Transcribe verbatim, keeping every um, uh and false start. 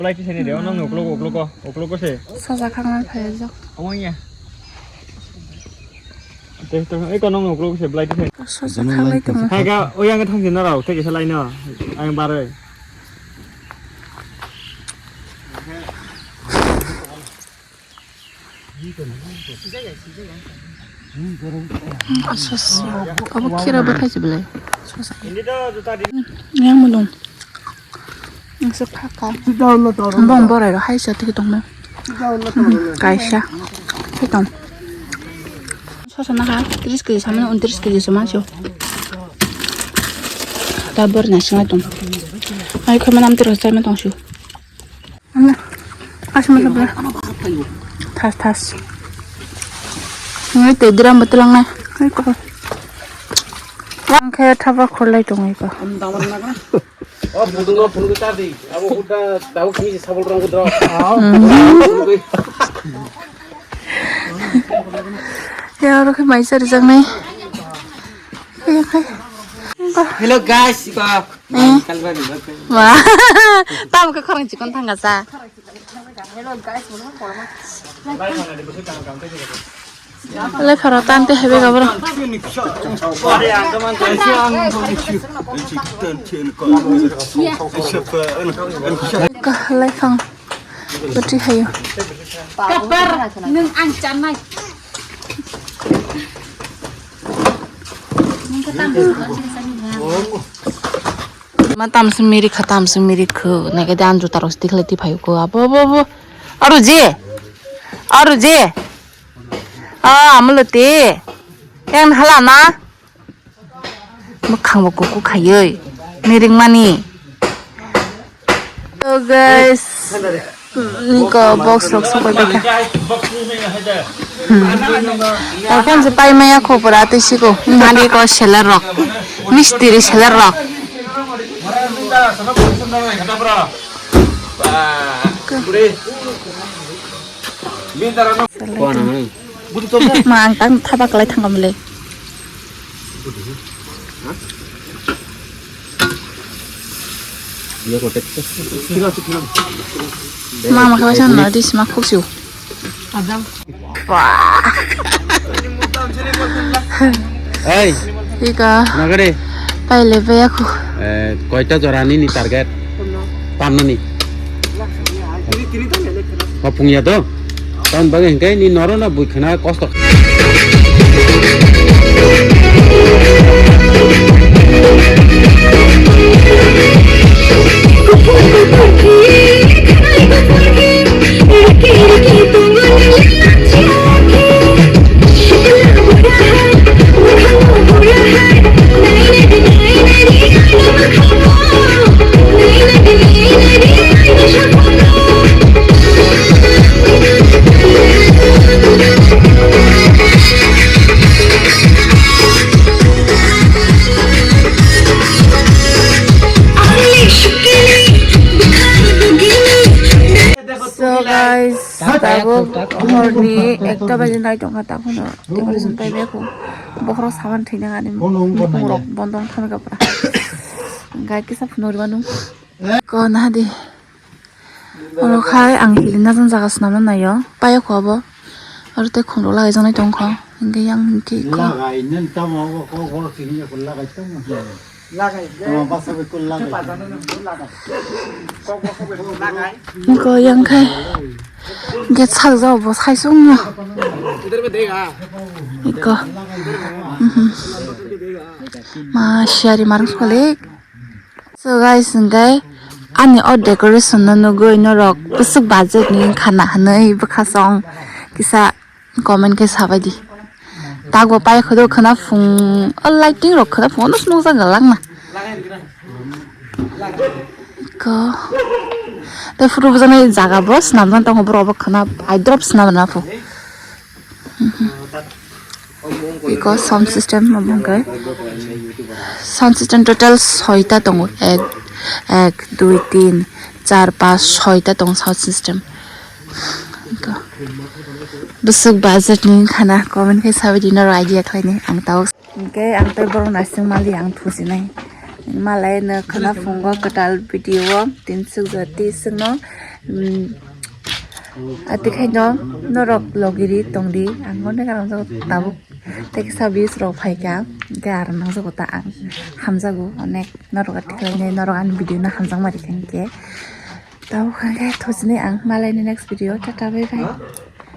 Belai tisani de, nong uklok, uklok, uklok se. Sosa khangna phai jak. Omo ya. Te to, eko nong uklok se belai tisani. Sosa khanglai tong. Hai ga, oyang thang jin rao, te kisa lai no. Ang bare. Asa asa. Abo kira bwthai se belai. Yang mulung. Nangsa phaka. Bong borai ro hai sa tiki tong na. Kaisa. Tiki tong. Sosa na ha. Tris kg sama untris kg sama sio. Tabor na singa tong. Ai khama nam tiro sai ma tong sio. Asma sabla. Thas thas. Ngai te dram botol ngai. Ngai ko. Ang khe thapa khorlai tongo iko. O budung o phundu ta di. Abo huda tau kini sabol rong kudro. Ya oro khe maisa rijak nai. Khe khe. Hello guys, iko. Eh. Wah. Tamo khe khorang chikon thangkha sa. Lepharo tante hebe gabro. Lephang. Pati hayo. Kapar nung ang chanai. Ma tamsing mirik kha, tamsing mirik kho. Neke dan juta rok stikhle ti phayu ko. Abo, abo, abo. Aru je. Aru je. Ah, amulo te. Yang hala na. Mukhang bo kuku khayoi. Mirik mani. So guys, niko box rok sokoi baka. Hmm. Aphan je pai maya khopor ate siko. Nani ko seller rok. Mistiri seller rok. Ma ang tang thapa kalai thangam le. Mama khe waisa no dis ma khuk siu. Wah. Ei, ika nagare. Pai le pe aku. Eh, koita jora ni ni target? Tamna ni? Mapung ya to? Tan bagai hingkai ni noro na bui khana kosto. So guys, tabuk horni ekta baje nai tongkha, ta phano decoration pai bai kho. Bokhorok saman thwina ani mukhungrok bondong thangwi kapra. Gai kisa phunuk rwmanu. Ko na di. Oro khai ang hili na jang jaga swnamna naio. Paya kho abo. Aro tei khumrok lagai jaknai tongkho. Hingke yang hingke ikho. Lagai nang tamo, kok, kok, sini aku lagai tamo. Lagai. Oh, basa be kul lagai. Ikho yang khai. Get sak jao bo sai sung no. Ikho. Mhm. Ma siari marung sokole. So guys, hingke ani o decoration no nugui norok bwswk budget ni wngkha na hinui bwkha song kisa comment khe sabai di. Tago pai khodo khwna phung o lighting rok khwna phung o nukjak gwlak na. Ko te phuru bwjaknai jaga bo swnamjak tongo borok bo khwna eye drop swnam rwna pho. Iko sound system omo hwnkhe sound system total soita tongo, ek, ek, dui, tin, char, panch, soita tongo sound system. Iko bwswk budget ni wngkha na comment khe sabai di norok idea khlainai ang tabuk. Hwnkhe ang tei borok naising mali ang thusinai malai no khwna phungo kwtal video o tin suk jati singno. Hmm. Ati khai no norok logiri tongdi, ang onek aram jago tabuk. Tei kisa views rok phaikha, hingke aro nangjago ta ang hamjago onek norok ati khlainai, norok ani video no hamjakma rikha hingke. Tabuk hingke thosini ang malaini next video, tata bye bye.